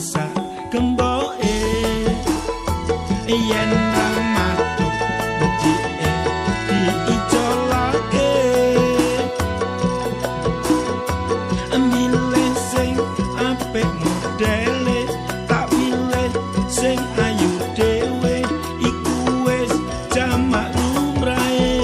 sak gemboke yen nang matuk becike diicolake milih sing apik modele tak pilih sing ayu dhewe iku wis jamak lumrahe.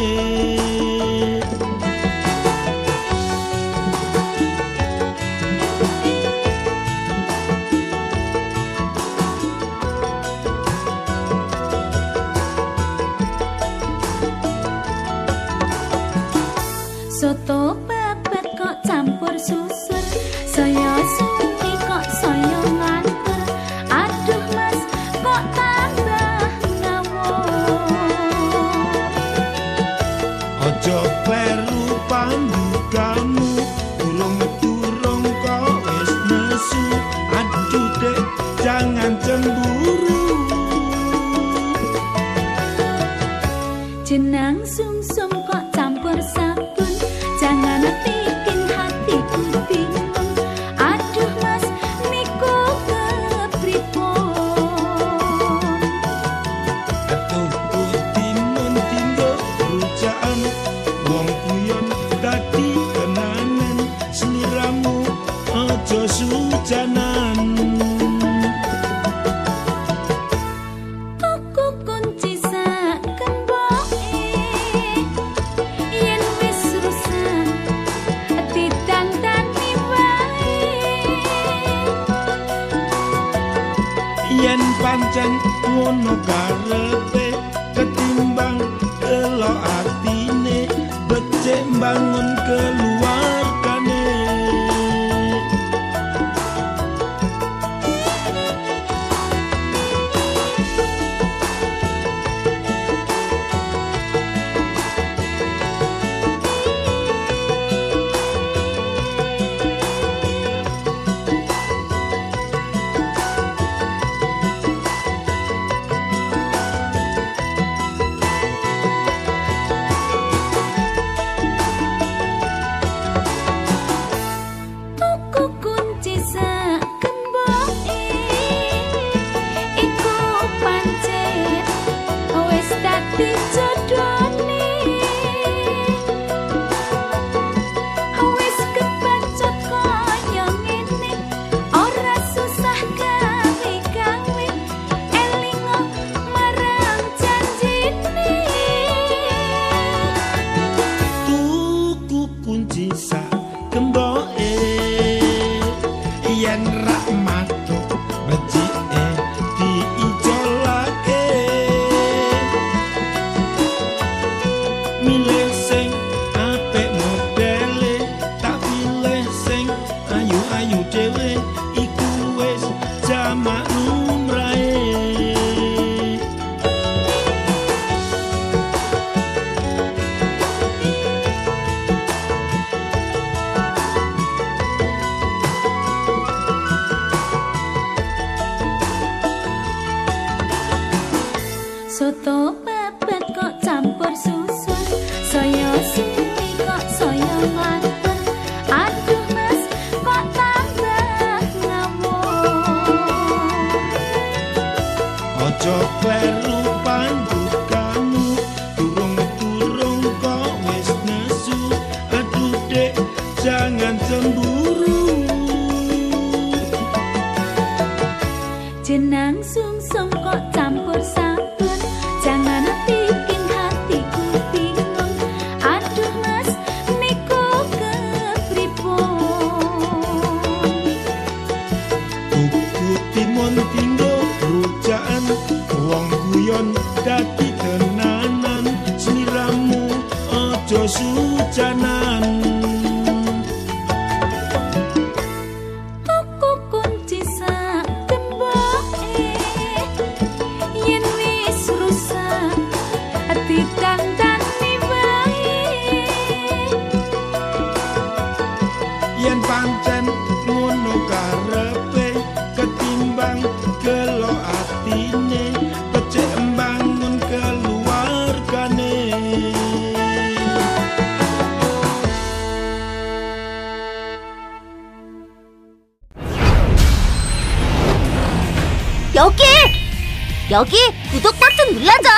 Soto babat kok campur susur, saya suwi kok saya ngantur. Aduh mas kok tambah ngawur. Aja kleru pandukamu, durung-durung kok wis nesu. Aduh dek, jangan cemburu. Jenang sumsum kok campur sabun, jangan bikin hatiku bingung. Aduh mas niku kepripun. Tuku timun tinggo rujakan, wong guyon dadi tenanan. Sliramu aja sujanan. Tuku kunci sak gemboke yen wis rusak ditandani wae. Yen pancen ngono karepe ketimbang gelo atine becik mbangun keluargane. Tuku kunci sak gemboke iku pancen wis dadi jodone. Wis kebacut kaya ngene ora susah gawe-gawe, elingo marang janjine. Tuku kunci sak gemboke yen rak matuk becike diijolake milih sing apik modele tak pilih sing ayu-ayu dhewe iku wis jamak lumrahe. Soto babat kok campur susur, saya suwi kok saya ngantur. Aduh mas kok tambah ngawur. Aja kleru pandukamu, durung-durung kok wis nesu. Aduh dek, jangan cemburu. Jenang sumsum kok campur sabun, jangan bikin hatiku bingung. Aduh mas niku kepripun. Tuku timun tinggo rujakan, wong guyon dadi tenanan. Sliramu aja sujanan. Tuku kunci sak gemboke yen wis rusak ditandani wae. Yen pancen ngono karepe ketimbang gelo atine becik mbangun keluargane. 여기! 여기 구독 버튼 눌러줘!